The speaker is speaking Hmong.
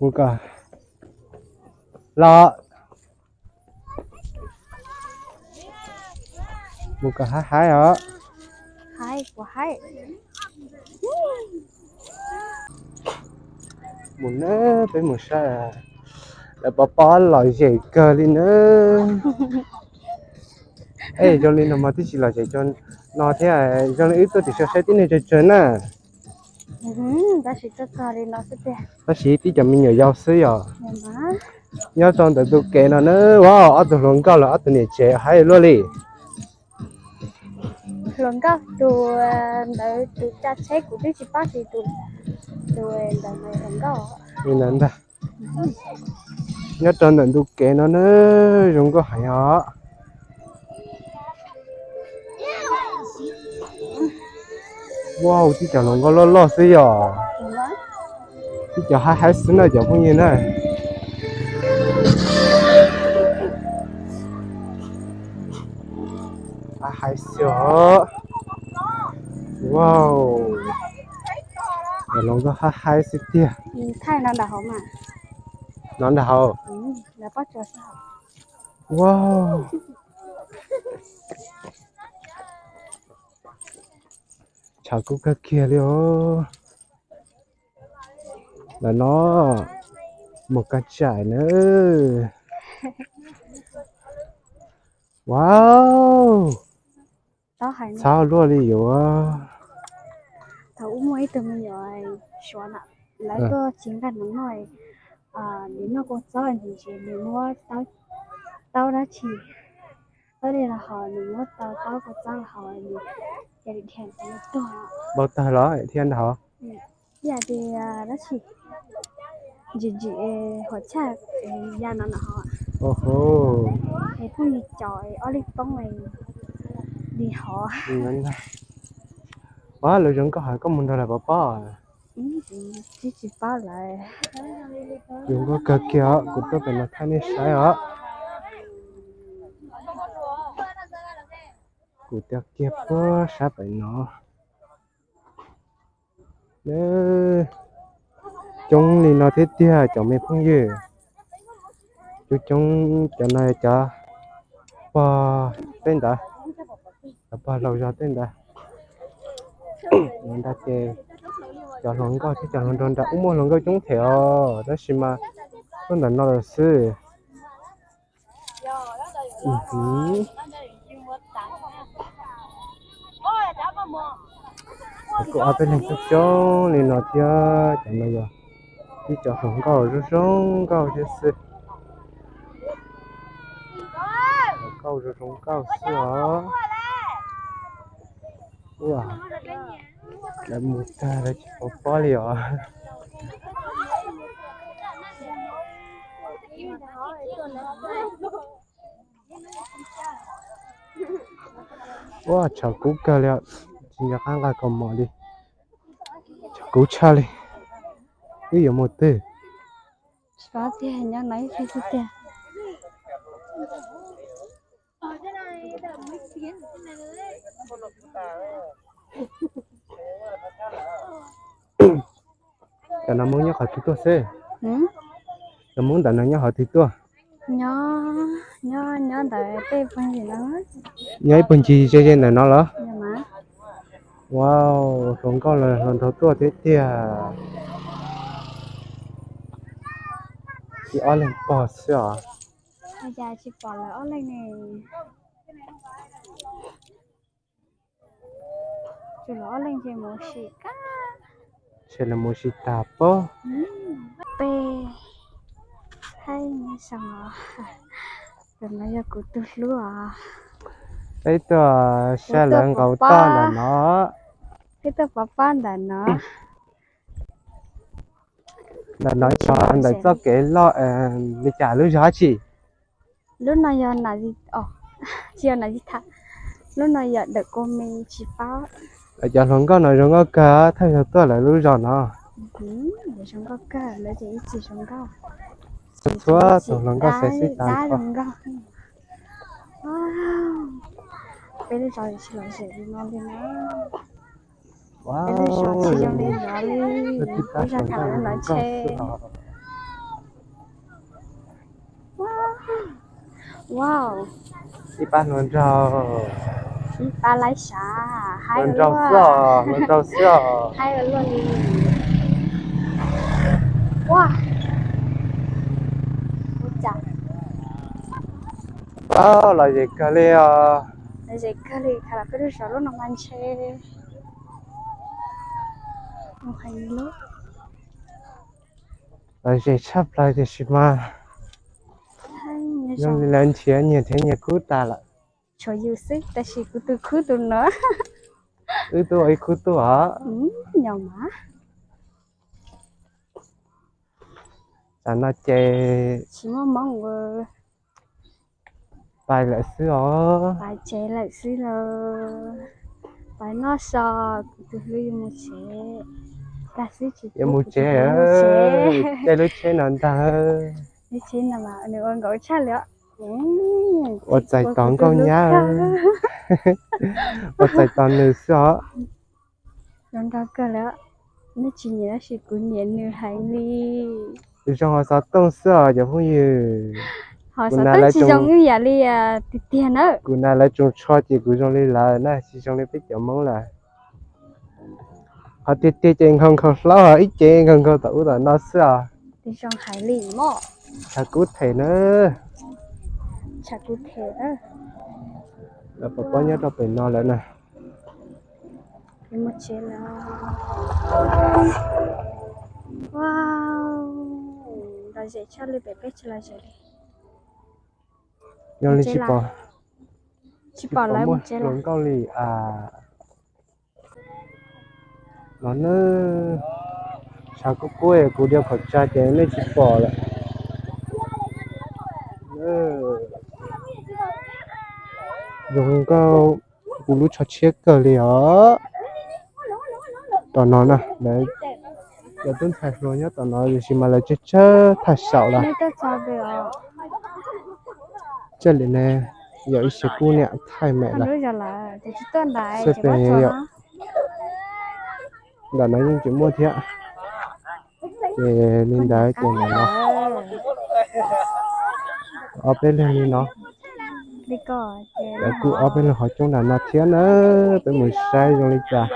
Mus kom los, mus kom haib haib os. Mus na, peb mus saib lawv pov pob lom zem kawg li na. Es zoo li no mas twb tsis lom zem no thiab, zoo li wb tuaj tim saib tib neeg tsawg tsawg na. Tab sis tib cov me nyuam yaus xwb yom. Nyob rau ntawm tus kev no na, ua ob tug hluas nkauj los ob tug niam tsev haib luaj li. Hluas nkauj tus ntawd tus tsa tsheb kuv twb tsis paub tias tus ntawd hluas nkauj. Nyob rau ntawm ntug kev no na, zoo nkauj heev os. Wow, tib cov hluas nkauj loj loj xwb yom. Tib cov haib haib xwb na cov phooj ywg na. Haib haib xwb os. Wow, cov hluas nkauj haib haib xwb tiag. No nram hauv. Wow. Tshav kub kawg kiag li os. Ntawm no mus koj tsaim na. Wow, txhob luaj li yuav. Thaum ub muaj ib tug me nyuam suav na, lawv tuaj tsis nqaij no noj, nws noj kua txob ntsis nws muab taub dab tsi, taub dej los hos nws muab tau taub kua txob los hos nws cia li dhia tuag. Npau taws los thiab ntag hos. Ib yam li dab tsi ntsim ntsim hua tshaj ya no no hos. Es phooj ywg caum ob leeg poob li hov. Ua lawv zoo nkauj heev, koj mus nrog lawv pov pob? Tsis tsis paub lawv. Zoo nkauj kawg kiag os, kuv tuaj pem no thaij nej saib os. Kuv tuaj kiag puag sab pem no. Coob li no thiab tiag cov me phooj ywg. Coob coob, cov no cov pog tej ntawd, cov pog laus zog tej ntawd. Nram ces cov hluas nkauj thiab cov hluas nraug nram ub muaj hluas nkauj coob thiab os, tab sis mas tuaj ntawm no lawm xwb. Kuj ob peb leeg coob coob li no thiab, cov no yog ib cov hluas nkauj zoo zoo nkauj thiab xwb. Hluas nkauj zoo zoo nkauj xwb os. Ua, lawv mus tag lawv tsis pov pob li os. Ua, tshav kub kawg li, tsis nco qab nqa kaus mom li. Tshav kub tshaj li. Wb yuav mus twg? Tsis paub tiag, nyob no ib pliag xwb tiag. Cov no Hmoob nyob qhov twg tuaj xwb? Cov Hmoob ntawm no nyob qhov twg tuaj? Nyob, nyob, nyob ntawm tej pawg ntsis no. Nyob ib pawg ntsis ze ze ntawm no los? Wow, hluas nkauj los hluas nraug tuaj thiab tiag. Tsis ob leeg pog xwb os. Cas tsis pom lawv ob leeg ne? Tsuas lawv ob leeg ces mus sim kab. Ces lawv mus sim tag pob. Peb, hais, tam no yog kuv tus hlub os. Peb tuaj saib lawv nqaus toj ntawm no. Peb tuaj pov pob ntawm no. Ntawm no yog ntawm txoj kev loj li cas, lub zos dab tsi? Lub no yog, tsis yog Nam Zis Tham, lub no yog Dawm Kua Me tsis paub. Cov hluas nkauj no zoo nkauj kawg, thawj zaug tuaj lawv lub zos no. Zoo nkauj kawg, lawv ces ib txwm zoo nkauj. Txhua txhua tus hluas nkauj xaiv sib tag nrho. Peb lub zos tsis lom zem li no li na. Peb lub zos tsis zoo li no li. Lub zos tham lawv lov ntshe. Wow. Ib pab hluas nraug. Ib pab laib sav, hluas nraug xwb os, hluas nraug xwb os. Haib ua luaj li. Ua, ua cas, lom zem kawg li os. Lom zem kawg li, khav los peb lub zos lub no mas ntshe, lom zem tshaj plaws tiam sis mas zoo li lawv nrhiav nyias nrhiav nyias khub tas lawm. Tshuav yus xwb tab sis kuv tus khub tus no. Wb twb ua ib khub tuaj os. Nyob mas. Tam no ces tsis muaj hmoo, pais lawm xwb os. Pais tsev lawm xwb los. Pais noj so, kuv tus hlub yuav mus tsev. Tag xwb tsis yuav mus tsev, caij lub tsheb no ntag. Lub tsheb no mas nws ua nkaus tshaj li os. Ua txais tos nkauj nyab, ua txais tos nws xwb os. Zoo nraug kawg li, neb tsis nyiam tab sis kuv nyiam nws heev li. Zoo hov xov tooj xwb os cov phooj ywg. Hov xov tooj tsis zoo ib yam li tiag tiag na. Kuv nas lawv tsoos tsho ces kuv zoo li lawv na, tsis zoo li peb cov Hmoob lawm. Hov tiag tiag ces nkhaus nkhaus hlaub, hov ib ce nkhaus nkhaus tom ub tom no xwb os. Tshav kub them na. Tshav kub them. Lawv pov pob nyob rau pem no lawm na. Lom zem tshaj li pem peb tsis lom zem li. Yog li tsis pom, tsis pom lawv mus tsev hluas nkauj li as. No na, tshav kub kub kuv dhia khov tsa ces nej tsis pom lawm. Zoo nkauj, kuv lub tsho tshiab kawg li os. Tom no na, lawv cov tub ntxhais hluas nyob tom no tiam sis mas lawv tsawg tsawg thaj saum lawm. Tsawg li ne, yog ib siab kub niam thaij mem lawm. Xwb pem yom. Ntawm no yeej tseem muaj thiab. Ces li ntawd ces ntawm no ob peb leeg li no. Lawv kuj ob peb leeg qhov coob ntawm no thiab na, peb mus saib zoo li cas.